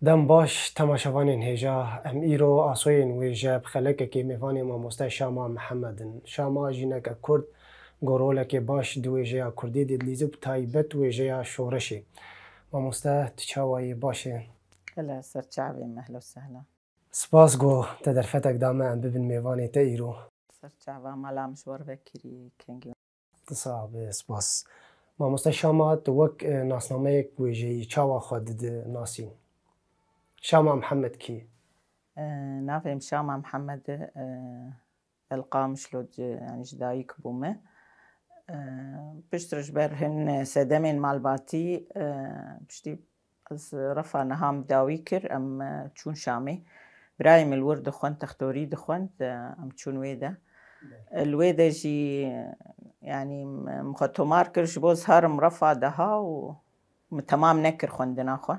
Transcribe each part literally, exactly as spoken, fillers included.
Dem baş temaşevanên hêja, em îro asoyên wêje bi xelekekê mêvanê mamoste Şama Mihemed in. Şama jîneke Kurd, ku rolekê baş di wêjeya Kurdî didilîze, bi taybet wêjeya şoreşê. Mamoste, tu çawa yî, baş î? Hele ser çavê me, ehla û sehla. Spas ku te derfetek da me em bibin mêvanê te îro. Ser çava, mala min ji we re vekirî, kengî. Sax be, spas. Mamoste Şama, tu wek, e, nasnameyek wêjeyî çawa xwe didinasîn? Şama Mihemed kî? E, navê min Şama Mihemed e, e, El Qamişlo, yani ji dayik bûme. E, piştre ji ber hin sedemên malbatî, e, piştî Ez refa niha min dawî kir, em, e, çûn Şamê. Birayê min li wir dixwend, textorî dixwend, e, em çûn wê de. E, li wê de jî, e, yanî, min xwe tomar kir, ji bo ez herim refa de ha û min temam nekir xwendina xwe.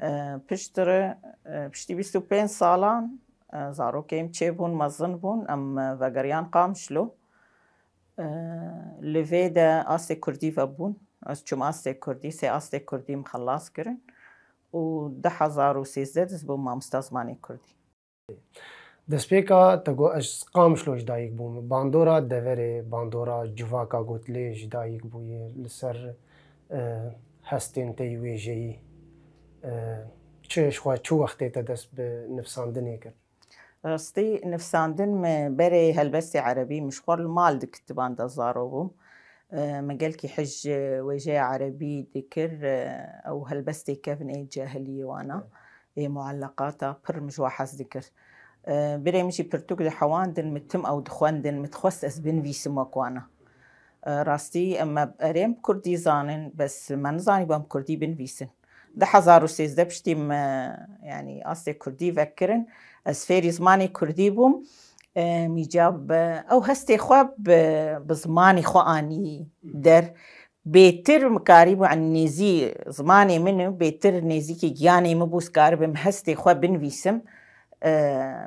E, piştre, e, piştî bîst û pênc salan, e, zarokê min çêbûn, mezin bûn, em, e, vegeriyan Qamişlo. E, li vê de astê kurdî vebûn. Ez çûm astê kurdî, sê astê kurdî min xelas kirin û du hezar û sêzdeh de ez bûm mamosta zimanê kurdî. Destpêka te got, ez Qamişlo ji dayik bûm. Bandora deverê, bandora civaka got lê ji dayik bûyî, li ser, e, hestên te yî wêjeyî, e, çi ji xwe, çi wextê te dest bi nivsandinê kir? Rastî, nivsandin min berê helbestê erebî, min ji xwe li mal di kitiban de zaro bûm. E, min gelkî hij, e, wêjeya erebî dikir, e, ew helbestê kevin ê cahiliyê wana, ê muallaqata pir min ji we hez dikir. E, birê min jî pirtûk dihewandin, min tim ew dixwendin, min dixwest ez binivîsim wek wana. E, rastî, em me erê em kurdî zanin, bes me nizanîbû em kurdî binivîsin. Du hezar û sêzdeh piştî me, yanî astê kurdî vekirin, ez fêrî zimanê kurdî bûm. E, mîca bi ew hestê xwe bi, bi zimanê xwe anî der. Bêtir min karîbû, yanî nêzî zimanê min û bêtir nêzîkî giyanê min bû, ez karibim hestê xwe binivîsim, e,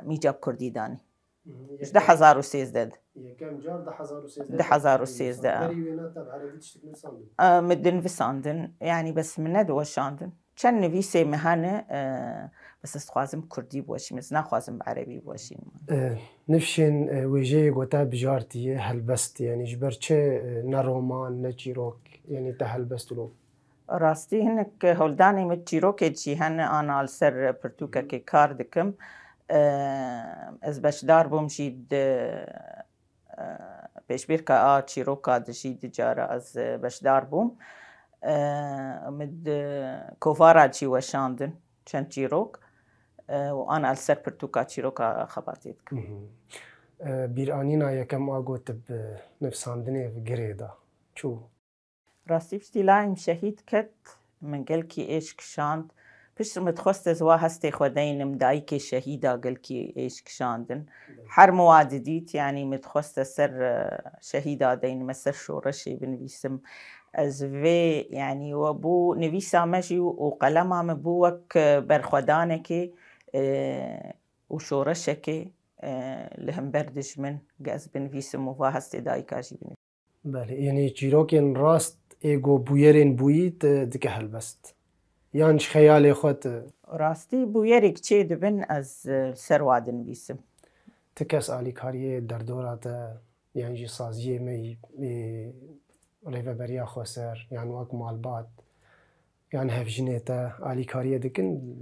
mîca kurdî danî. Mhm. Ji du hezar û sêzdeh de. Yekem car du hezar û sêzdeh. Du hezar û sêzdeh. Berî wêna te bi erebî tiştek nivîsandin? E, min dinivîsandin. Yanî bes min nediweşandin. Çend nivîsê min hene, e, bes ez dixwazim kurdî biweşînim. Ez naxwazim bi erebî biweşînim. E, nifşên, e, wêjeyê ku te bijartiye helbest, yanî ji ber çi, e, ne roman, ne çîrok, yanî te helbest lo? Rastî hinek holdanê min çîrokê jî hene, ana li ser pirtûkekê kar dikim. Eee, ez beşdar bûm jî di, eee, pêşbîrka a çîroka de jî di cara ez beşdar bûm. Eee, min di kovara jî weşandin çend çîrok. Eee, û ana li ser pirtûka çîroka xebatê dikim. Mhm. Eee, bîranîna yekem a got bi nivsandinê bi girê da. Çû? Rastî piştî layê min şehîd ket, min gelkî êş kişand. Piştre min dixwest ez wa hestê xwe deynim dayikê şehîda gelkî êş kişandin. Her min wa didît, yanî min dixwest ez ser, e, şehîda deynim, ez ser şoreşê binivîsim. Ez vê, yanî we bû nivîsa me jî û qelema min bû wek, e, berxwedanekê, e, û şoreşekê, e, li hember dijmin, ge ez binivîsim û va hestê dayika jî binivîsim. Belê, yanî çîrokên rast ê ku bûyerên bûyî te dike helbest? Yan ji xeyalê xwe te? Rastî bûyerek çê dibin, ez, e, li ser wa dinivîsim. Ti kes alîkariyê derdora te yan jî saziyê me yî, ê, rêveberiya xweser yan wek malbat yan hevjinê te alîkariyê dikin?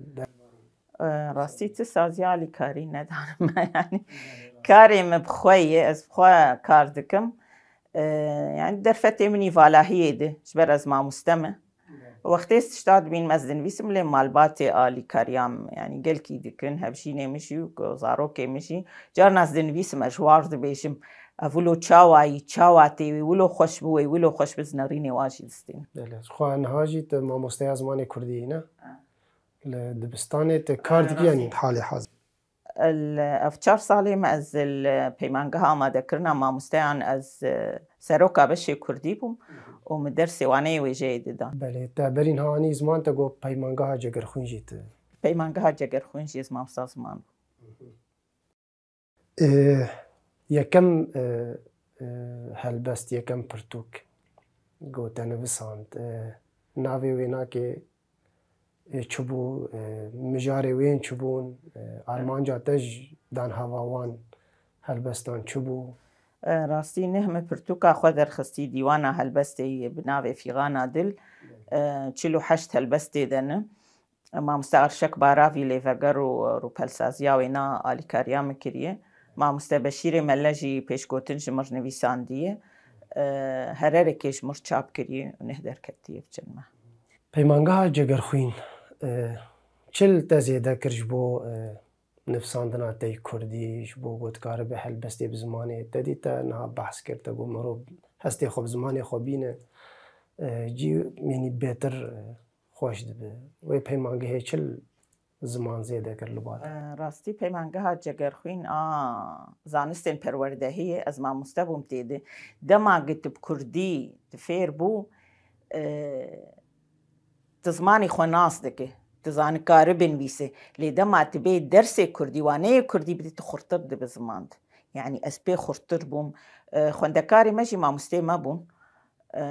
E, rastî ti saziya alîkarî nedanim me, yanî karê min bi xwe ye, ez bi xwe kar dikim. E, yanî derfetê min îvalahiyê de, ji ber ez mamoste me. Wextê ez tişta dibînim ez dinivîsim, lê malbatê alîkariya min, yanî gelkî dikin, hevjînê min jî û zarokê min jî. Carna ez dinivîsim, ez ji war dibêjim, ev wilo çawa yî, çawa tê wê, wilo xweş bi wê, wilo xweş bi, ez nerînê wa jî distînim. Belê. Xwe niha jî tu mamosteya zimanê kurdî yî, ne? Ha. Li dibistanê te kar dikî, yanî halê hazir? Li ev çar salê me ez li peymangeha amadekirina mamosteyan, ez, e, seroka beşê kurdî bûm û min dersê waneyê wêjeyê didan. Belê, te berî niha anî ziman, te got peymangeha Cegerxwîn jî tu? Peymangeha Cegerxwîn jî ez mamosta ziman bûm. Ê, yekem, e, e, helbest, yekem pirtûk ku te nivisand, e, navê wênakê e, çi bû, e, mijarê wên çi bûn, e, armanca te ji danhava wan helbestan çi bû? E, rastî neh min pirtûka xwe derxistî dîwana helbestê bi navê Fîxana Dil. E, çil û heşt helbest tê de ne. Mamoste Arşek Baravî lêveger û rûpelsaziya wêna alîkariya min kiriye. Mamoste Beşîrê Melle jî pêşgotin ji mir nivîsandiye. E, hererekê ji mir çap kiriye û neh derketiye bi çend meh. Peymangeha Cegerxwîn, e, çi li te zêde kir ji bo, e, nivsandina te yê kurdî, ji bo ku tu karibe helbestê bi zimanê te dî te niha behs kir, te got mirov hestê xwe bi zimanê xwe bîne, e, cî mînî bêtir, e, xweş dibe. Wê peymangehê çi li ziman zêde kir li ba te? E, rastî peymangeha Cegerxwîn a zanistên perwerdehiyê, ez mamoste bûm tê de. Dema ku tu bi kurdî tu fêr bû, e, tu zimanê xwe nas dike, tu zanikari binivîse. Lê dema tu bê dersê kurdî, waneyê kurdî bidî, tu xurtir dibe ziman de. Yanî ez pê xurtir bûm. E, xwendekarê me jî mamosteyê me bûn. E,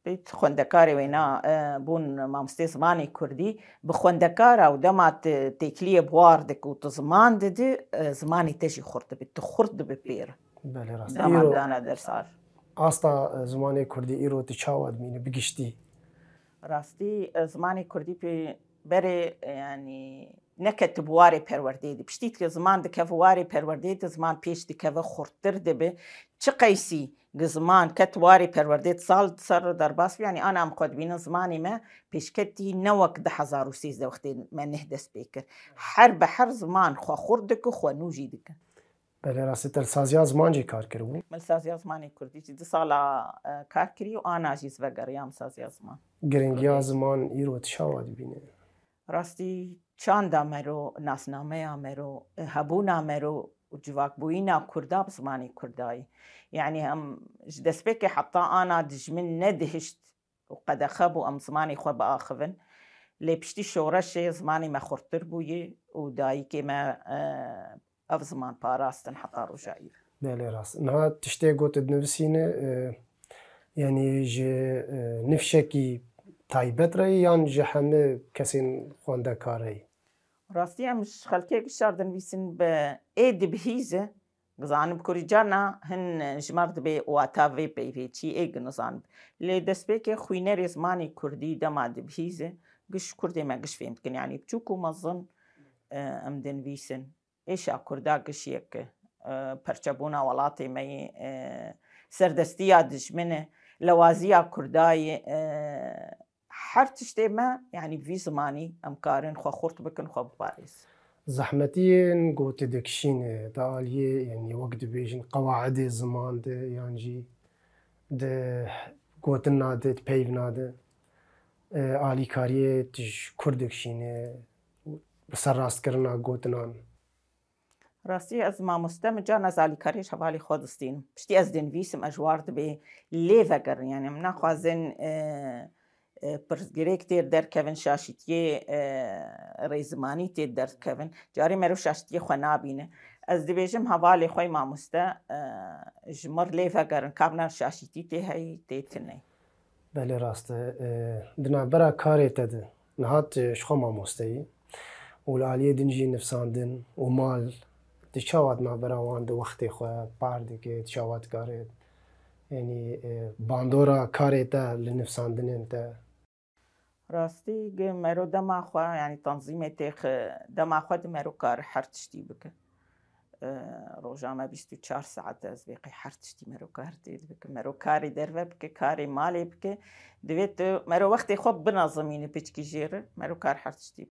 Xwendekarê wêna, e, bûn mamostê zimanê kurdî. Bi xwendekara û dema tu têkiliyê bi war dike û tu ziman didi, e, zimanê te jî xurt dibe. Tu xurt dibe pêr. Belê rast. Dema dana dersa. Asta, e, zimanê kurdî îro tu çawa dibînî bi giştî? Rastî, e, zimanê kurdî pê berê, e, yanî neketibû warê perwerdeyê de. Piştî dike ziman dikeve warê perwerdeyê de, ziman pêş dikeve, xurttir dibe. Çi qeysî gi ziman ket warê perwerdeyê de, sal ser derbas bû, yanî ana em xwe dibînin zimanê me pêşketî ne wek du hezar û sêzdeh wextê me neh dest pê kir. Her bi her ziman xwe xurt dike, xwe nû jî dike. Belê rastî, te li saziya ziman jî kar kiribû? Min li saziya zimanê kurdî jî du sala, e, kar kirî û ana jî ez vegeriyam saziya ziman. Giringiya ziman îro tu çawa dibîne? Rastî çanda mero, nasnameya mero, hebûna mero û civakbûyîna kurda bi zimanê kurdayî. Yanî em ji destpêkê heta ana dijmin nedihişt û qedexe bû em zimanê xwe biaxivin. Lê piştî şoreşê zimanê me xurttir bûye û dayikê me, e, ev ziman parastin heta roja îro. Belê rast. Niha tiştê ku tu dinivîsîne, e, yanî ji, e, nifşekî taybet re yî yan ji hemî kesên xwendekar re yî? Rastî em ji xelkê gişar dinivîsin bi ê dibihîze, dizanim kurî carna hin ji me re dibê wata vê peyvê çi ê gi nizanim. Lê destpêkê xwînerê zimanê kurdî dema dibihîze, giş kurdê me giş fêm dikin. Yanî biçûk û mezin, e, em dinivîsin. Êşa kurda giş yek e, perçebûna welatê me yê, e, serdestiya dijmin e, lewaziya kurda yê, e, her tiştê me, yanî bi vî zimanî em karin xwe xurt bikin, xwe biparêzin. Zehmetiyên ku tu dikişîne, di aliyê, yanî wek dibêjin, qewaidê ziman de yan jî di gotina de, di peyvna de, e, alîkariyê tu ji kur dikişîne, bi serrastkirina gotinan? Rastî ez mamoste me, carna ez alîkariyê ji hevalê xwe distînim. Piştî ez dinivîsim, ez ji war dibê lê vegerin. Yanî em naxwazin, e, e, pirsgirêk têr derkevin, şaşîtiyê, e, rêzimanî têr derkevin. Carê mero şaşîtiyê xwe nabîne. Ez dibêjim hevalê xwe yê mamoste, e, ji mir lê vegerin, kabna şaşîtî tê heyî, tê tinê. Belê rast e. E, di navbera karê te de, niha tu ji xwe mamoste yî û li aliyê din jî nivsandin û mal, tu çawa di navbera wan de wextê xwe par dikî, tu çawa dikare, yanî, e, bandora karê te li nivsandinên te? Rastî gi mero dema xwe, yanî tanzîmê têx dema xwe di mero kar her tiştî bike. E, roja me bîst û çar saet e, ez vê qey her tiştî mero kar tê dibikim. Mero karê derve bike, karê malê bike. Divê tu mero wextê xwe binezimînî piçkî jê re. Mero kar her tiştî bike.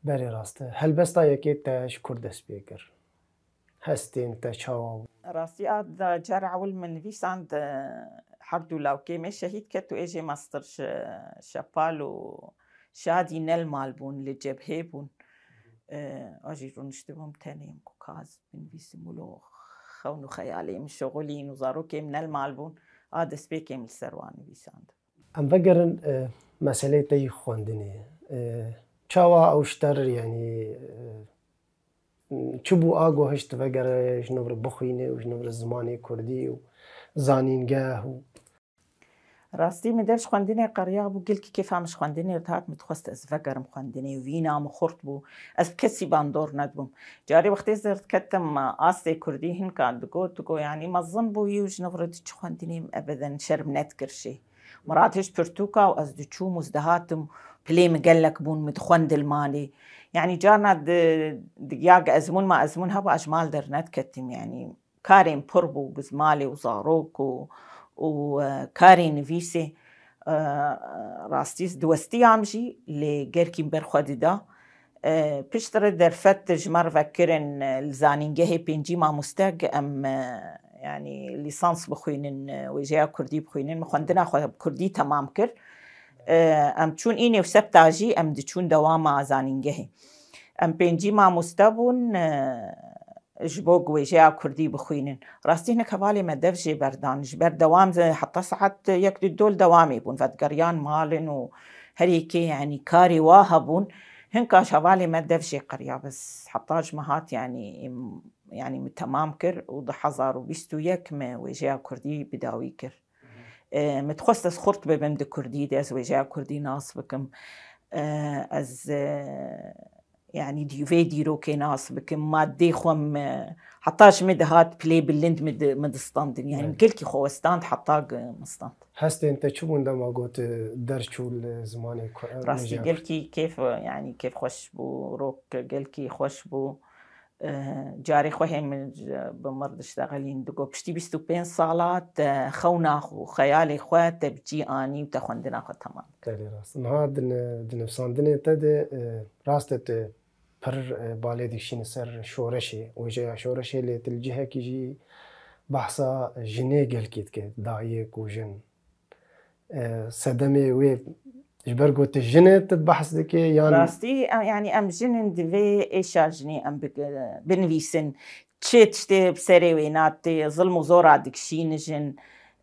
Belê rast e. Helbesta yekê te ji kur dest pê kir? Hestên te çawa bû? Rastî a da cara ewil min nivîsand, e, her du lawkê me şehîd ket û ê jê mastir şe-, şepal û şadî ne li mal bûn, li cebhê bûn. E, a jî rûniştibûm tenê em ku kaz binivîsim wilo xewn û xeyalê min şixulîn û zarokê min ne li mal bûn. A destpêkê min li ser wan nivîsand. Em vegerin, e, meselê te yî xwendinê. E, çawa ew ji te re, yanî, e, çi bû a ku hişt vegere ji nû re bixwîne û ji nû re zimanê kurdî û zanîngeh û? Rastî min dev ji xwendinê qeriya bû, gelkî kêfa min ji xwendinê dihat, min dixwest ez vegerim xwendinê û vîna min xurt bû. Ez bi kesî bandor nedibûm. Carê wextê ez derdiketim astê kurdî hinka digot, digot, yanî mezin bûyî û ji nav re diçû xwendinê, min ebeden şerm nedikir jê. Min radihişt pirtûka û ez diçûm û ez dihatim, pilê min gelek bûn, min dixwend li malê. Yanî carna di, di, ya ezmûn ma ezmûn hebû, ez ji mal dernediketîm, yanî karên pir bû, bi malê û zarok û, û, e, karê nivîsê, e, rastî diwestiyam jî, lê gelkî min ber xwe dida. E, piştre derfet ji me re vekirin, e, li zanîngehê pêncî mamoste, em, e, yanî lîsans bixwînin, e, wêjeya kurdî bixwînin. Min xwendina xwe bi kurdî temam kir. E, em çûn înê û sebta jî em diçûn dewama zanîngehê. Em pêncî mamoste bûn, e, ji bo ku wêjeya kurdî bixwînin. Rastî hinek hevalê me dev jê berdan. Ji ber dewam ze-, heta saet yek du dol dewamê bûn. Vedigeriyan malin û her yekê, yanî karê wa hebûn. Hinka ji hevalê me dev jê qeriya, bes heta ji me hat, yanî, em, yanî min temam kir û du hezar û bîst û yek me wêjeya kurdî bi dawî kir. E, min dixwest ez xurt bibim di kurdî de, ez wêjeya kurdî nas bikim. E, ez, e, yanî dî-, vê dîrokê nas bikim, madê xwe min, heta ji min dihat pilê bilind min di-, min distandin. Yanî Evet. gelkî xwe westand heta g-, min stand. Hestên te çi bûn dema got, e, derçû li zimanê ku-, e, Rastî wêjeya gelkî kêf, yanî kêf xweş bû, rok gelkî xweş bû. E, carê xwe hê min ji, bi mir diştexilîn, digot, piştî bîst û pênc sala te xewna xwe, xeyalê xwe te bi cî anî û te xwendina xwe temam. Belê rast. Niha di ne-, di nivsandinê te de, e, rast e tu pir, e, balê dikişînî ser şoreşê, wêjeya şoreşê, lê tu li cihekî jî behsa jinê gelkî dike, dayik û jin. E, sedemê wê ji ber ku tu jin î tu behs dikê yan? Rastî, e, yanî em jin in, divê êşa jinê em bi-, binivîsin. Çi tiştê bi serê wê nat tê, zilm û zora dikişîn jin.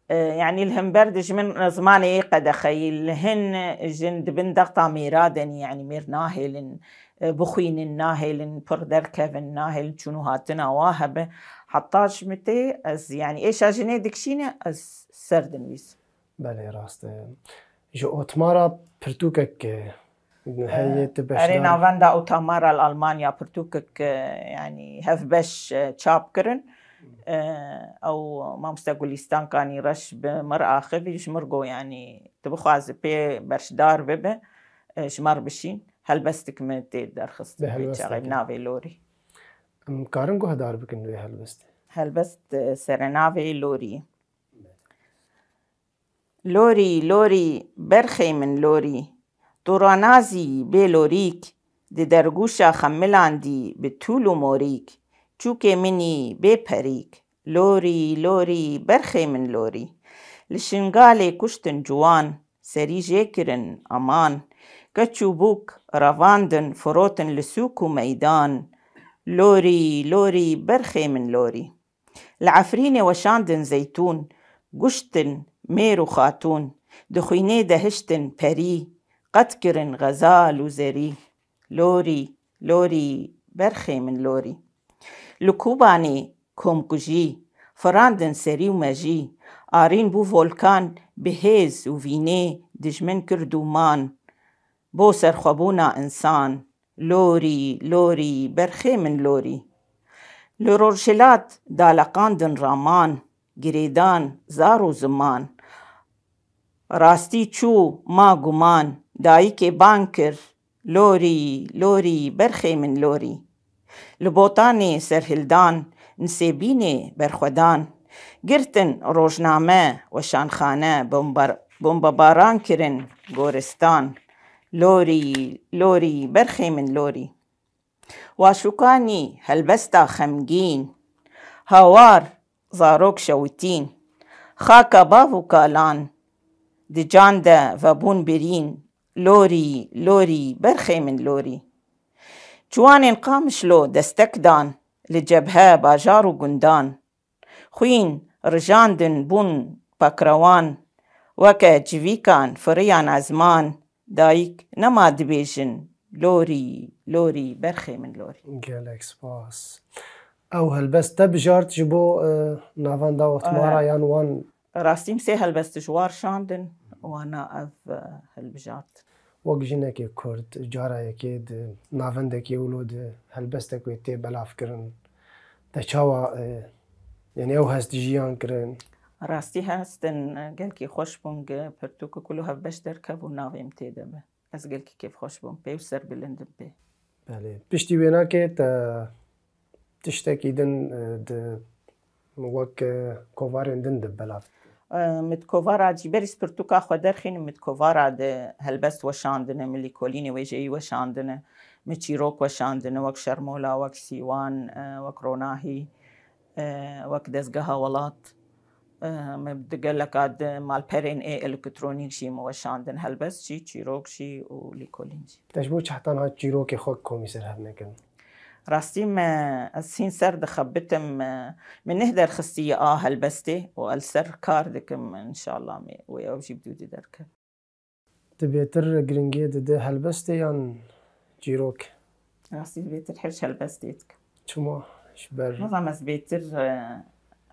E, yanî li hember dijmin zimanê yê qedexeyî, li hin jin di bin dexta mêra de ne, yanî mêr nahêlin, e, bixwînin, nahêlin pir derkevin, nahêlin çûn û hatina wa hebe. Heta ji min tê ez, yanî êşa jinê dikişîne, ez ser dinivîsim. Belê, rast e. Ji Otmara pirtûkek, e, heye tu beşdar. Erê, navenda Otmara li Almanya pirtûkek, e, yanî hevbeş, e, çap kirin. E, ew mamoste Gulîstan Kanî Reş bi mir axivî, ji mir got, yanî tu bixwazî pê beşdar bibe, e, ji mir bişîn. Helbestik min tê derxistin Bi vê helbestekê. çaxê bi navê Lorî. Em karin guhdar bikin wê helbestê? Helbest, e, serenavê Lorî. Lorî, lorî, berxê min lorî. Tu ranazî bê lorîk, di dergûşa xemilandî bi tûl û morîk. Çûkê min î bê perîk. Lorî, lorî, berxê min lorî. Li Şingalê kuştin ciwan, serî jê kirin aman. Keç û bûk revandin, firotin li sûk û meydan. Lorî, lorî, berxê min lorî. Li Efrînê weşandin zeytûn, kuştin mêr û xatûn, di xwînê de hiştin perî, qet kirin xezal û zerî. Lorî, lorî, berxê min lorî. Li Kobanê komkujî, firandin serî û mejî, arîn bû volkan bi hêz û vînê dijmin kir dûman. Bo serxwebûna însan, lorî, lorî, berxê min lorî. Li Rojhilat daleqandin raman, girêdan zar û ziman. Rastî çû ma guman, dayikê bang kir, lorî, lorî, berxê min lorî. Li Botanê serhildan, nisêbînê berxwedan. Girtin rojname, weşanxane, bombar-, bombebaran kirin goristan. Lorî, lorî, berxê min lorî. Waşûkanî helbesta xemgîn. Hawar zarok şewitîn. Xaka bav û kalan di can de vebûn birîn. Lorî, lorî, berxê min lorî. Ciwanên Qamişlo destek dan li cebhe, bajar û gundan. Xwîn rijandin bûn pakrewan, weke civîkan firiyan ezman, dayik nema dibêjin, lorî, lorî, berxê min lorî. Gelek spas. Ew helbest te bijart ji bo, e, navenda Otmara E, yan wan? Rastî min sê helbest ji war şandin. wana ev, e, hilbijart. Wek jinekê Kurd, cara yekê di navendekê wilo de helbestek wê tê belavkirin. Te çawa, e, yanî ew hest jiyan kirin? Rastî hestin, e, gelkî xweş bûn, ge pirtûkek wilo hevbeş derkebû navê min tê de be. Ez gelkî kêfxweş bûm pê û serbilind im pê. Belê. Piştî wênakê te tiştekî din, e, di wek, e, kovarên din di belav. E, min di kovara Cîberîs pirtûka xwe derxînim, min di kovara di helbest weşandine, min lîkolînê wêjeyî weşandine, min çîrok weşandine, wek Şermola, wek Sîwan, e, wek Ronahî, e, wek Dezgeha Welat. E, min di geleka di malperên ê elektronîk jî min weşandin, helbest jî, çîrok jî û lîkolîn jî. Te ji bo çi heta niha çîrokê xwe komî ser hev nekirin? Rastî me, ez hîn ser dixebitim, e, min neh derxistiye a helbestê û ez li ser kar dikim, înşallah me wê ew jî bi dûdî derket. Tu bêtir giringiyê dide helbestê yan çîrok? Rastî bêtir her ji helbestê dikim. Çima? Ji ber Nizam ez bêtir, e,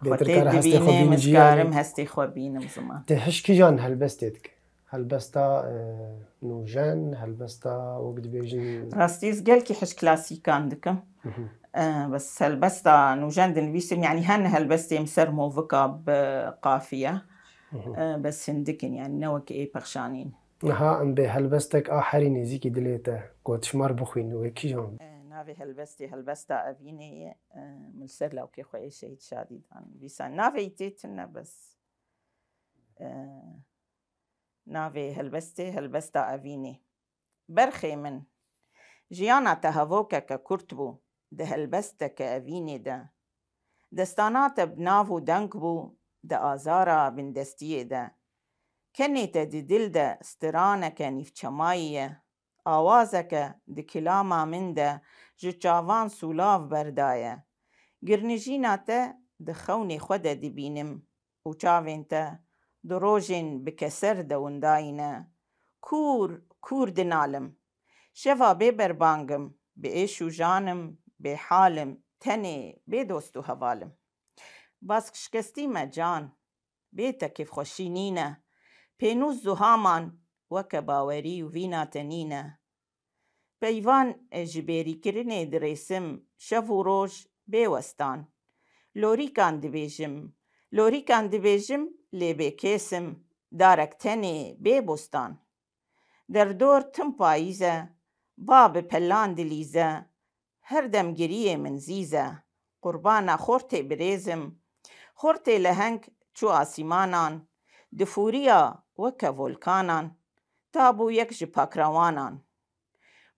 xwe Bêtir tê kare hestê xwe dibînim, bînî ez jî, karim yanî. Hestê xwe bînim ziman. Te hiş kîjan helbestê dike? Helbesta, e, nûjen, helbesta wek dibêjin. Rastî ez gelkî hiş klasîkan dikim. Mhm. E, bes helbesta nûjen dinivîsim, yanî hene helbestê min ser movika bi qafiye. Mhm. E, bes hindik in, yanî ne wek ê pexşanîn. Niha em bê helbestek a herî nêzîkî dilê te, ku tu ji me re bixwînî, wê kîjan be? E, navê helbestê Helbesta Evînê ye. E, min li ser lawkê xwe ê Şehîd Şadî dan. Dîsa navê yî tê tune bes. E, navê helbestê Helbesta Evînê. Berxê min. Jiyana te hevokeke kurt bû di helbesteke evînê de. Destana te bi nav û deng bû di azara bindestiyê de. Kenê te di dil de stiraneke nîvçemayî ye. Awazeke di kilama min de ji çavan sûlav berdaye. Girnijîna te di xewnê xwe de dibînim û çavên te di rojên bi keser de windayî ne. Kûr, kûr dinalim. Şeva bê berbang im, bi êş û jan im, bêhal im, tenê, bê dost û heval im. Bask şikestî me can, bê te kêfxweşî nîne. Pênûs zuhaman weke bawerî û vîna te nîne. Peyvan ji bêrîkirinê dirêsim şev û roj bê westan. Lorîkan dibêjim, lorîkan dibêjim lê bê kês im, darek tenê bê bostan. Derdor tim payîz e, ba bi pelan dilîze, her dem giriyê min zîz e. Qurbana xortê birêz im. Xortê leheng çû asîmanan, difûriya weke volkanan, ta bû yek ji pakrawanan.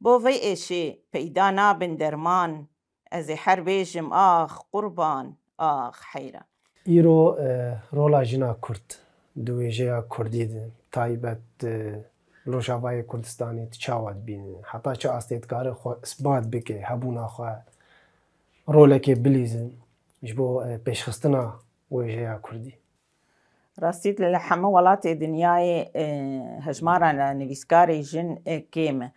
Bo vey êşê peyda nabin derman, ez ê her bêjim ax qurban, ax heyran. Îro, e, rola jina Kurd di wêjeya Kurdî de, taybet di Rojavayê Kurdistanê tu çawa dibînî? Heta çi astê dikare xwe isbat bike, hebûna xwe rolekê bilîze ji bo, e, pêşxistina wêjeya Kurdî? Rastî, li hemû welatê dinyayê, e, hejmara nivîskarê jin, e, kêm e.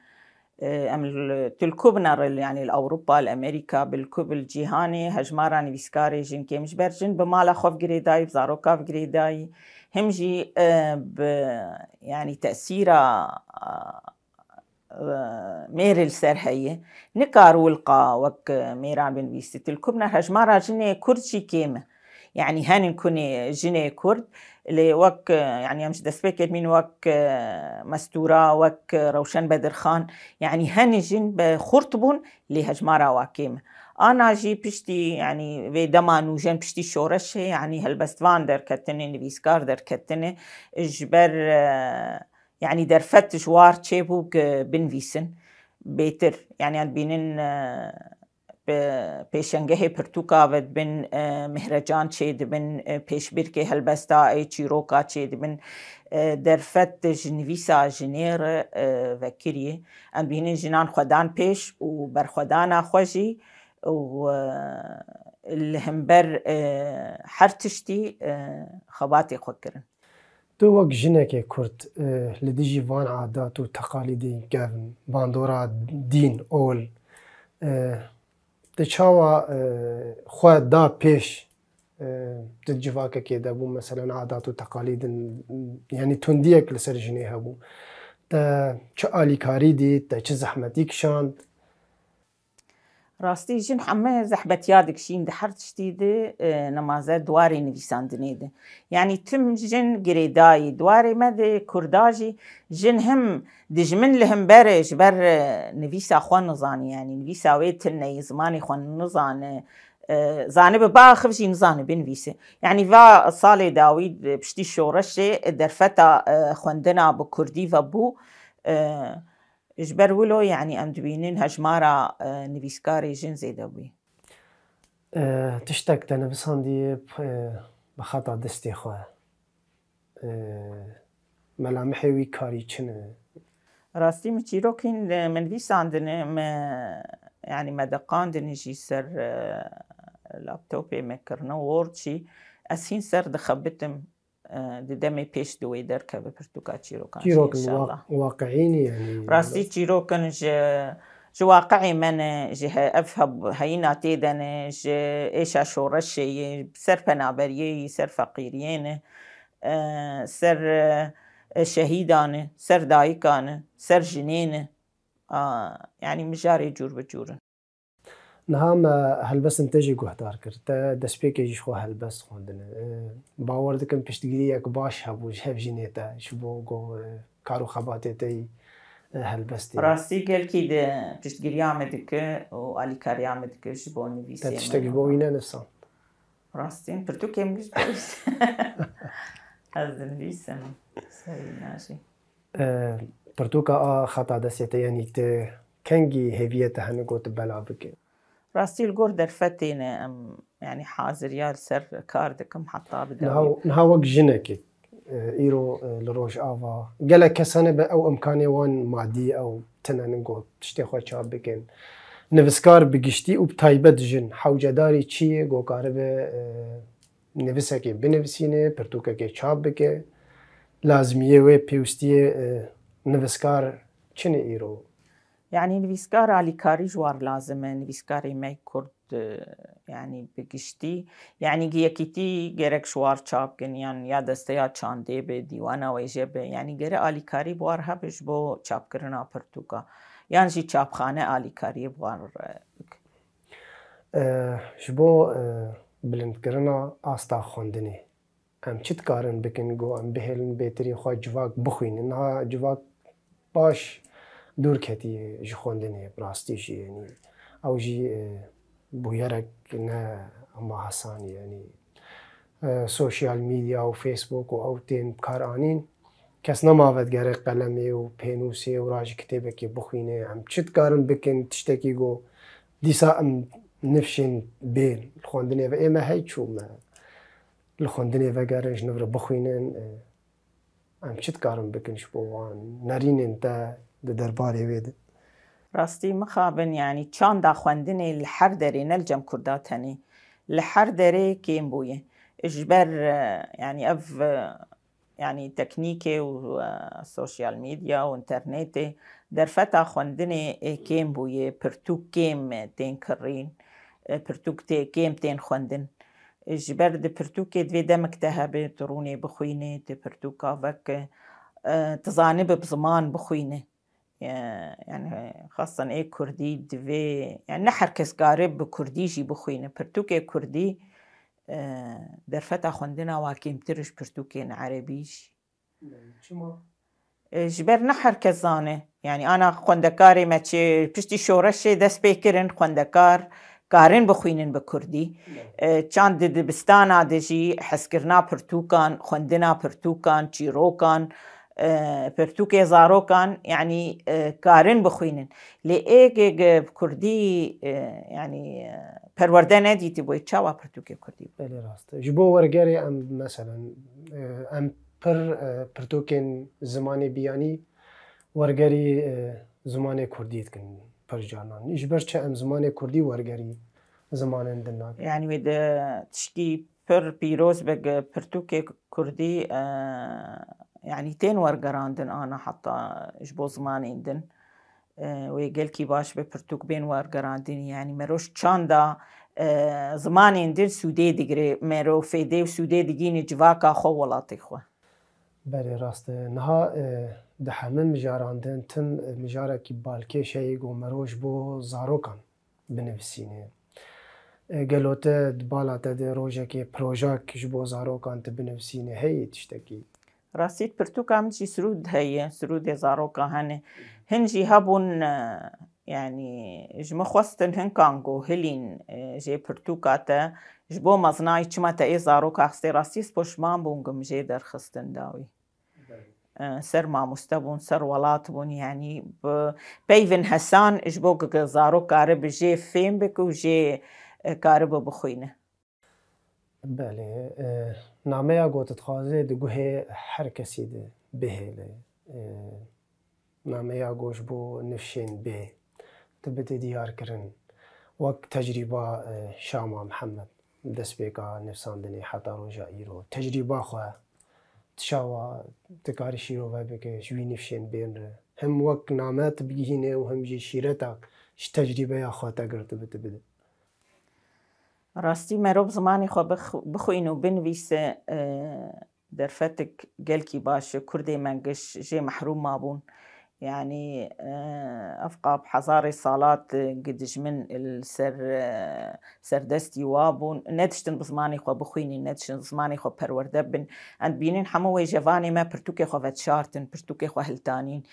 E, em li, tu li ku binere, yanî li Ewropa, li Amerîka, bi li ku bi li cîhanê hejmara nivîskarê jin kêm. Ji ber jin bi mala xwe ve girêdayî, bi zaroka ve girêdayî, him jî, e, bi, yanî tesîra, e, mêrê li ser heye. Nikar wilqa wek mêran binivîsî. Tu li ku bine hejmara jinê Kurd jî kêm e. Yanî henin kunê jinê Kurd, lê wek, yanî em ji destpêkê dibînin wek, e, Mestûra, wek, e, Rewşen Bedirxan, yanî henin jin bi xurt bûn, lê hejmara wa kêm e. Ana jî piştî, yanî vê dema nûjen piştî şoreşê, yanî helbestvan derketine, nivîskar derketine, ji ber, e, yanî derfet ji war çêbû ku binivîsin bêtir. Yanî em dibînin, e, bi pêşengehê pirtûka ve dibin, e, mihrecan çêdibin, e, pêşbirkê helbesta ê çîroka çêdibin. E, derfet ji nivîsa jinê re, e, vekirî. Em dibînin jinan xwe dan pêş û berxwedana xwe jî û, e, li hember, e, her tiştî, e, xebatê xwe kirin. Tu wek jinekê Kurd, e, li dijî van adat û teqalîdên kevn, bandora dîn, ol, e, tu çawa, e, xwe da pêş, e, di civakekê de bû, meselen adat û teqalîdin, yanî tundiyek li ser jinê hebû. Te çi alîkarî dît, te çi zehmetî kişand? Rastî jin heme zehmetiya dikişîn di her tiştî de, e, nemaze di warê nivîsandinê de. Yanî tim jin girêdayî. Di warê me de Kurda jî jin him dijmin li himber e, ji ber, e, nivîsa xwe nizanî, yanî nivîsa wê tune ye, zimanê xwe nizane, e, zanibe biaxiv jî nizane binivîse. Yanî va salê dawî, e, piştî şoreşê, e, derfeta, e, xwendina bi kurdî ve bû, e, Ji ber wilo, yanî em dibînin hejmara, e, nivîskarê jin zêde bûyî. E, tiştek te nivisandî, e, bi xeta destê xwe, e, melamihê wî karî çi ne? Rastî min çîrokên, e, min nivîsandine, me, yanî me deqandine jî ser, e, laptopê me kirine Word jî. Ez hîn ser dixebitim. E, di demê pêş di wê derkeve pirtûka çîrokan jî Çîrok inşallah. Waqiî ne, yanî. Rastî çîrokin ji, ji waqiî me ne, ji he-, ev heb-, heyîna tê de ne, ji êşa şoreşê yê, ser penaberiyê yî, ser feqîriyê ne, e, ser, e, şehîdan e, ser dayikan e, ser jinê ne. A, yanî mijarê cûr bi cûr in. Niha me helbestin te jî guhdar kir. Te destpêkê jî ji xwe helbest xwendine. E, bawer dikim piştgiriyek baş hebû ji hevjînê te, ji bo go, e, kar û xebatê te yî, e, helbestê. Rastî gelkî di piştgiriya me dike û alîkariya me dike ji bo nivîsê. Te tiştek ji bo wî nenivîsand? Rastî pirtûkê min ji bo wî. Ez dinivîsim. Serî najî. E, pirtûka a xeta destê te, yanî te kengî hêviyê te hene got bela bike? Rastî li gor derfetê ne em, yanî haziriya li ser kar dikim heta bi dawî. Niha, niha wek jinekê, e, îro, e, li Rojava gelek kes hene be ew imkanê wan madî ew tune nin got tiştê xwe çap bikin. Nivîskar bi giştî û bi taybet jin hewcedarî çi ye go karibe, e, nivîsekê binivîsîne, pirtûkekê çap bike. Lazimiyê wê pêwistiyê, e, nivîskar çi ne îro? Yanî nivîskar alîkarî ji war lazim e, nivîskarê me kurd, e, yanî bi giştî. Yanî yekîtî gerek ji war çap kin, yan ya desteya çandê be, dîwana wêje be. Yanî gere alîkarî bi war hebe ji bo çapkirina pirtûka. Yan jî çapxane alîkariyê bi war, e, bike. E, ji bo, e, bilindkirina asta xwendinê, em çi dikarin bikin ku em bihêlin bêtirî xwe civak bixwînin? Niha civak baş dûr ketiye ji xwendinê, bi rastî jî, yanî ew jî, e, bûyerek ne hema hesan e, yanî, e, sosyal medya û Facebook û ew tên bi kar anîn. Kes nema ve digere qelemê û pênûsê û ra ji kitêbekê bixwîne. Em çi dikarin bikin tiştekî ku dîsa em nifşên bê li xwendinê ve ê me hey çû me li xwendinê vegerin, ji nû re bixwînin, e, em çi dikarin bikin ji bo wan nerînên te di derbarê wê de? Rastî mixabin, yanî çanda xwendinê li her derê, ne li cem kurda tenê, li her derê kêm bûye. Ji ber, e, yanî ev, e, yanî teknîkê û, e, sosyal medya û înternetê derfeta xwendinê, e, kêm bûye, pirtûk kêm, e, tên kirîn, e, pirtûk tê-, kêm tên xwendin. E, ji ber di pirtûkê divê demek te hebe, tu rûnê bixwînê, tu pirtûka veke, e, tu zanibe bi ziman bixwîne. E, yanî, xasan ê kurdî divê, yanî ne her kes kare bi kurdî jî bixwîne. Pirtûkê kurdî, e, derfeta xwendina wa kêmtir ji pirtûkên erebî jî. Çima? E, ji ber ne her kes zane. Yanî ana xwendekarê me çi piştî şoreşê dest pê kirin, xwendekar karin bixwînin bi kurdî. E, çand di dibistana de jî hezkirina pirtûkan, xwendina pirtûkan, çîrokan, e, pirtûkê zarokan, yanî, e, karin bixwînin. Lê ê ge, ge bi kurdî, e, yanî, e, perwerde nedîtibû, çawa pirtûkê kurdî bû? Belê rast e. Ji bo wergerê em, meselen, e, em pir, e, pirtûkên zimanê biyanî wergerî, e, zimanê kurdî dikin pir caran. Ji ber çi em zimanê kurdî wergerî zimanên din nakin? Yanî wê de tişkî pir pîroz be ge pirtûkê kurdî, e, yanî tên wergerandin ana heta ji bo zimanên din. E, wê gelkî baş be pirtûk bên wergerandin. Yanî meroj çanda e, zimanên din sûdê digire, mero fêdê û sûdê digîne civaka xwe, welatê xwe. Belê, rast e. Niha, e, di hemû mijaran din tim, e, mijarekî balkêş heye ku mero ji bo zarokan binivîsîne. E, gelo te di bala te de rojekê projek ji bo zarokan tu binivîsîne, heye tiştekî? Rastî, di pirtûka min jî sirûd heye, sirûdê zaroka hene. Hin jî hebûn, e, yanî ji min xwestin hinkan ku hilîn, e, jê pirtûka te, ji bo mezinayî çima te ê zaroka xistê, rastî ez poşman bûm ku min jê derxistin dawî. E, ser mamoste bûn, ser welat bûn, yanî bi peyvên hesan ji bo ku zarok karibe jê fêm bike û jê, e, karibe bixwîne. Belê, e, nameya ku tu dixwazê di guhê her kesî de bihêle. E, nameya ku ji bo nifşên bê tu bidî diyar kirin. Wek tecrîba, e, Şama Mihemed, destpêka nifsandinê heta roja îro. Tecrîba xwe tu çawa dikarî şîrove bike ji wî nifşên bên re? Him wek name tu bigihîne û him jî şîretak ji tecrîbeya xwe te girtibe tu bide. Rastî, merov zimanê xwe bix-, bixwîn û binivîse, e, derfetik gelkî baş e. Kurdê me giş jê mehrûm mabûn. Yanî, e, ev qab hezarê salat, e, gi dijmin li ser, e, serdestî wa bûn. Nediştin bi zimanê xwe bixwînîn, nediştin zimanê xwe perwerde bin. Em dibînin hemû wê cevanê me pirtûkê xwe vedişartin, pirtûkê xwe hiltanîn.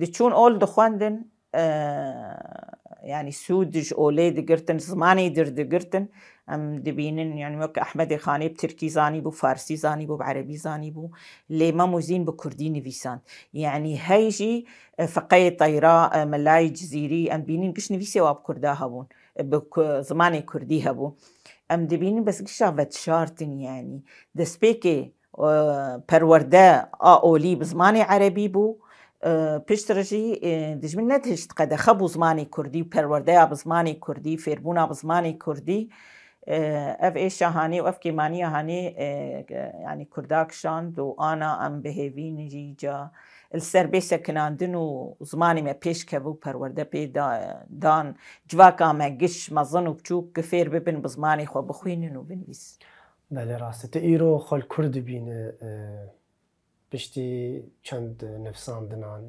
Diçûn ol dixwendin, e, yanî sûd ji olê digirtin, zimanê dir digirtin. Em dibînin, yanî wek Ehmedê Xanê bi tirkî zanîbû, farsî zanîbû, bi erebî zanîbû. Lê Mem û Zîn bi kurdî nivîsand. Yanî hey jî, e, Feqeyê Teyra, e, Melayê Cizîrî, em dibînin giş nivîsê wa bi kurda hebûn, e, bi ku-, zimanê kurdî hebû. Em dibînin bes gişa vedişartin, yanî destpêkê e, perwerde a olî bi zimanê erebî bû. E, piştre jî, e, dijmin nedihişt qedexe bû zimanê kurdî û perwerdeya bi zimanê kurdî, fêrbûna bi zimanê kurdî. E, ev êşa hanê û ev kêmaniya hanê, e, e, yanî kurda kişand û ana em bi hêvî jî ca li ser bê sekinandin û zimanê me pêş keve û perwerde pê da-, dan civaka me giş, mezin û biçûk ki fêr bibin bi zimanê xwe bixwînin û binivîsin. Belê, rast e. Tu îro xwe li kur dibîne, e, piştî çend nivsandinan,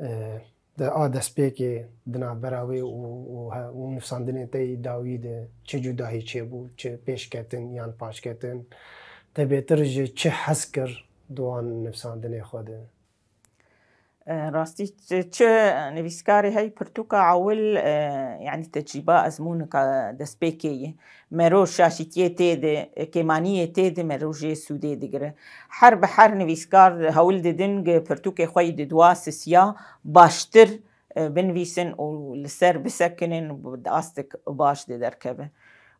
e, di a destpêkê di navbera wê û, û he-, û nivsandinên te yî dawî de çi cudahî çêbû, çi pêşketin yan paşketin? Te bêtir ji çi hez kir di wan nivsandinê xwe de? E, rastî çi, çi nivîskarê hey pirtûka ewil, e, yanî tecrîba ezmûnika destpêkê ye. Mero şaşîtiyê tê de, e, kêmaniyê tê de mero jê sûdê digire. Her bi her nivîskar hewl didin gi pirtûkê xwe yî di dua sisiya baştir, e, binivîsin û li ser bisekinin, bi astik baş de derkeve.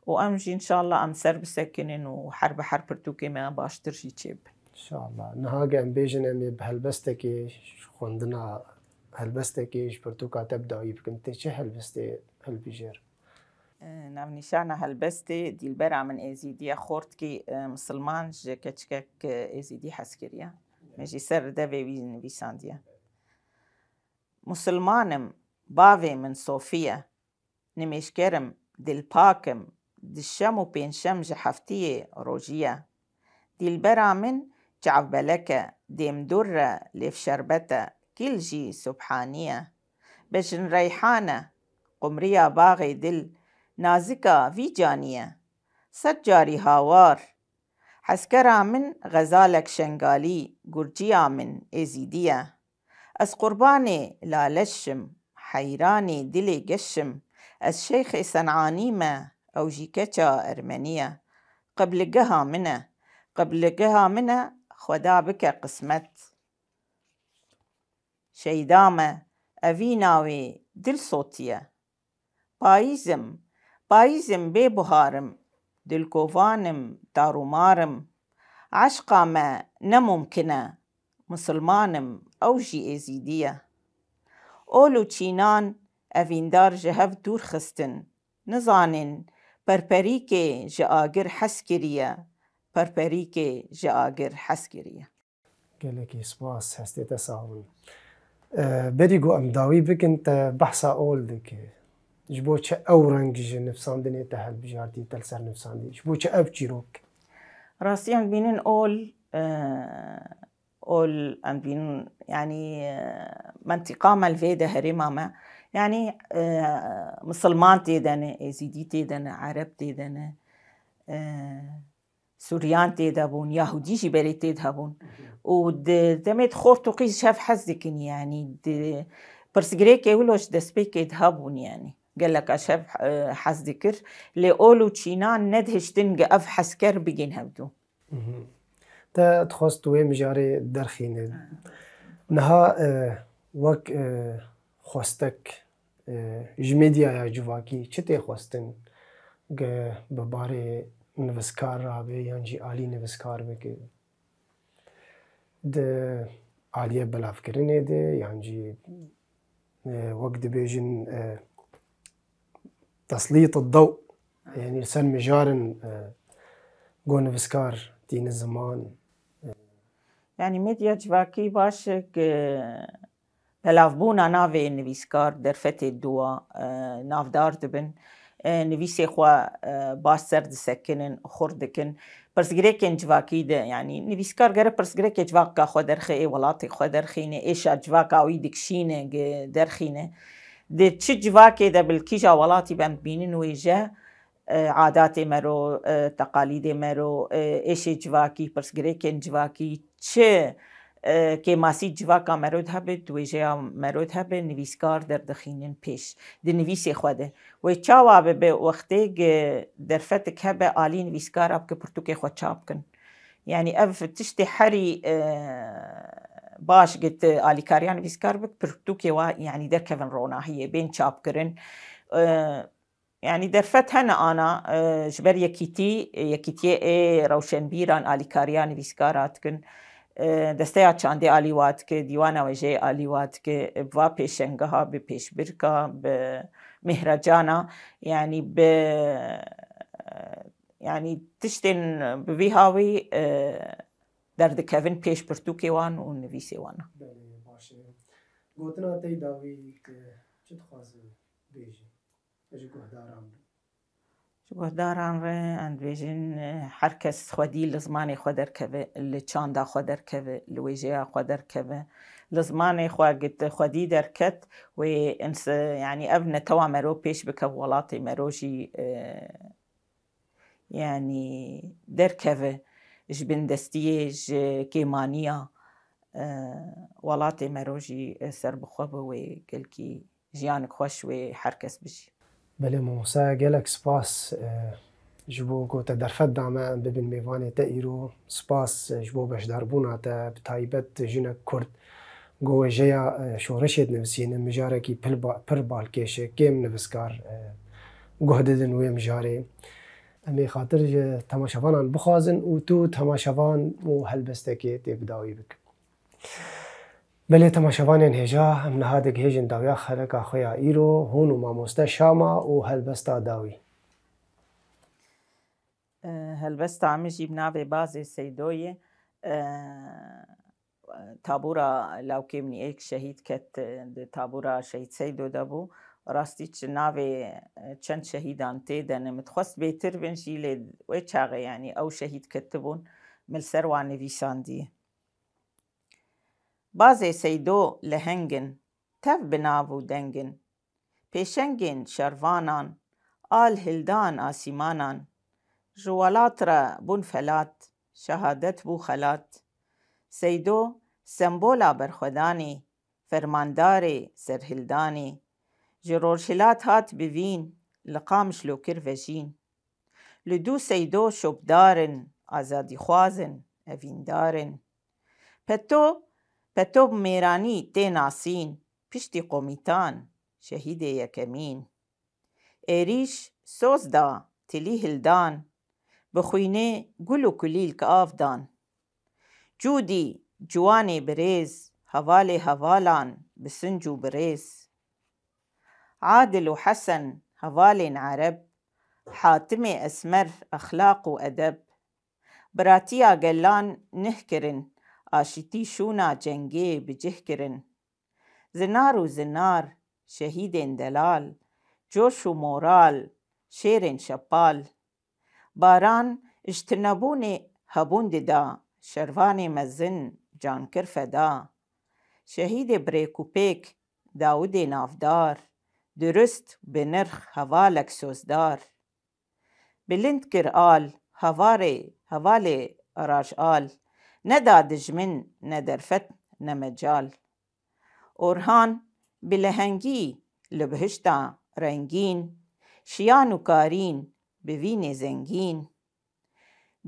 Û em jî înşallah em ser bisekinin û her bi her pirtûkê me baştir jî çêbin. Înşallah. Niha ge em bêjin em ê bi helbestekê, xwendina helbestekê ji pirtûka te bi dawî bikin. Tê çi helbestê hilbijêr? E, navnîşana helbestê, dîlbera min êzîdî ye, xortkî, e, misilman ji keçikek, e, êzîdî hez kiriye. Me jî ser devê wî nivîsandiye. Musilman im, bavê min Sofî ye. Nimêjker im, dilpak im, di şem û pêncşem ji heftiyê rojî ye. Dîlbera min çavbelek e, dêmdûr e, lêvşerbet e, kîl jî subhanî ye. Bejin reyhan e, qumriya baxê dil, nazika vî canî ye. Sed carî hawar. Hezkera min xezalek şengalî, gurciya min êzîdî ye. Ez qurbanê laleş im, heyranê dilê geş im. Ez şeyxê Senanî me, ew jî keça ermenî ye. Qiblegeha min e, qiblegeha min e, Xweda bike qismet. Şeyda me, evîna wê dil sotiye. Payîz im, payîz im bê buhar im, dilkovan im, tarûmar im. Eşqa me ne mumkin e, misilman im, ew jî êzîdî ye. Ol û çînan evîndar ji hev dûr xistin, nizanin perperîkê ji agir hez kiriye, perperîkê ji agir hez kiriye. Gelekî spas, hestê te sax bin. E, berî ku em dawî bikin, te behsa ol dikî. Ji bo çi ew reng ji nivsandinê te hilbijartî, te li ser nivsandî? Ji bo çi ev çîrok? Rastî em dibînin ol, e, ol em dibînin, yanî, e, mentîqa me li vê de herêma me. Yanî, e, misilman tê de ne, êzîdî tê de ne, ereb tê de ne. E, Suryan tê de bûn, Yahudî jî berê tê de hebûn. Û di demê de xort û qîz ji hev hez dikin, yanî di pirsgirêkê wilo ji destpêkê de hebûn, yanî geleka ji hev, e, hez dikir. Lê ol û çînan nedihiştin ge ev hezker bigên hevdû. Mhm. Te dixwest wê mijarê derxîne. Niha, e, wek, e, xwestek, e, ji medyaya civakî çi tê xwestin ge bi barê nivîskar rabe yan jî alî nivîskar bike? Di aliyê belavkirinê de yan jî, e, wek dibêjin, e, teslît dew, yanî li ser mijarin, e, go nivîskar tîne ziman. Yanî medya civakî baş e, belavbûna navê nivîskar derfetê dû a, e, navdar dibin. E, nivîsê xwe, e, baş ser disekinin, xurt dikin. Pirsgirêkên civakî de, yanî nivîskar gere pirsgirêkê civaka xwe derxe, ê welatê xwe derxîne, êşa civaka wî dikişîne, ge-, derxîne. Di çi civakê de bi li kîja welatî be em dibînin wêje, e, adatê mero, e, teqalîdê mero, e, êşê civakî, pirsgirêkên civakî, çi, e, kêmasî civaka mero de hebe, di wêjeya mero de hebe, nivîskar derdixînin pêş, di nivîsê xwe de. Wê çawa bibe wextê ge derfetik hebe alî nivîskara bike pirtûkê xwe çap bikin? Yanî ev tiştê herî, e, baş ge tu alîkariya nivîskar bik, pirtûkê wa, yanî derkevin ronahiyê, bên çapkirin. E, Yanî derfet hene ana, e, ji ber yekîtî, yekîtiyê ê rewşenbîran alîkariya nivîskara dikin. E, desteya çandê alî wa dike, dîwana wêjeyê alî wa dike, bi va pêşengeha, bi pêşbirka, bi mêhracana, yanî bi, yanî tiştên bi vî hawî, e, derdikevin pêş pirtûkê wan û nivîsê wan. Belê, baş e. Gotina te yê dawî, e, çi dixwaze bêjî? Ji guhdaran re. Ji guhdaran re em dibêjin, e, her kes xwedî li zimanê xwe derkeve, li çanda xwe derkeve, li wêjeya xwe derkeve. Li zimanê xwe git xwedî derket, wê ins-, yanî ev netewa mero pêş bike, welatê mero jî, e, yanî derkeve ji bindestiyê, ji kêmaniya, e, welatê mero jî, e, serbixwe be, wê gelkî jiyanik xweş wê her kes bijî. Belê mamoste, gelek spas, e, ji bo ku te derfet da me em bibin mêvanê te îro. Spas, e, ji bo beşdarbûna te, bi taybet jinek Kurd. Ku wêjeya, e, şoreşê dinivîsîne, mijarekî pil ba-, pir balkêş e, kêm nivîskar, e, guh didin wê mijarê. Em ê xatir ji temaşevanan bixwazin û tu temaşevan û helbestekê tê bi dawî bik. Belê temaşevanên hêja, em niha digihêjin dawiya xeleka xwe ya îro, hûn û mamoste Şama û helbesta dawî. E, helbesta min jî bi navê Bazê Seydo ye. E, tabûra lawkê min ê şehîd ket, e, di tabûra Şehîd Seydo de bû. Rastî çi navê, e, çend şehîdan tê de ne. Min dixwest bêtir bin jî, lê wê çaxê, yanî ew şehîd ketibûn, min li ser wan nivîsandiye. Bazê Seydo leheng in, tev bi nav û deng in. Pêşengên şervanan, al hildan asîmanan. Ji welat re bûn felat, şehadet bû xelat. Seydo sembola berxwedanê, fermandarê serhildanê. Ji Rojhilat hat bivîn, li Qamişlo kir vejîn. Li dû Seydo şopdar in, azadîxwaz in, evîndar in. Peto, peto bi mêranî tê nasîn, piştî komîtan, şehîdê yekemîn. Êrîş soz da, tilî hildan, bi xwînê gul û kulîlk av dan. Cûdî, ciwanê birêz, hevalê hevalan, bi sinc û birêz. Adil û Hesen, hevalên ereb, Hatimê Esmer, exlaq û edeb. Biratiya gelan nih kirin, aşitî şûna cengê bi cih kirin. Zinar û zinar, şehîdên delal, Coş û moral, şêrên şepal. Baran ji tunebûnê hebûn dida, şervanê mezin can kir feda. Şehîdê bi rêk û pêk, Dawidê navdar, durist, bi nirx, hevalek sozdar. Bilind kir al, hevarê, hevalê raj al, neda dijmin ne derfet ne mecal. Orhan bi lehengî li bihişta rengîn, şiyan û karîn bi vînê zengîn.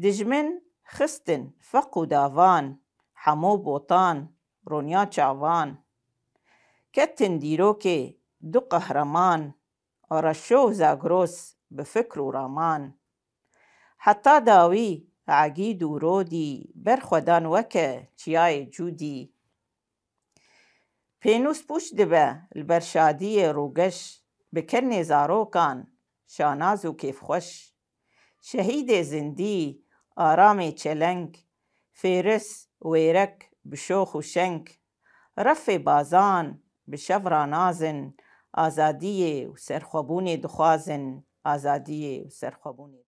Dijmin xistin feq û davan, hemû botan ronya çavan. Ketin dîrokê du qehreman, Reşo û Zagros bi fikr û raman. Heta dawî egîd û rodî, ber xwe dan weke çiyayê cûdî. Pênûs pûç dibe li ber şadiyê rûgeş, bi kenê zarokan şanaz û kêfxweş. Şehîdê zindî, aramê çeleng, fêris, wêrek bi şox û şeng. Refê bazan bi şevra nazin, azadiyê û serxwebûnê dixwazin, azadiyê û serxwebûnê.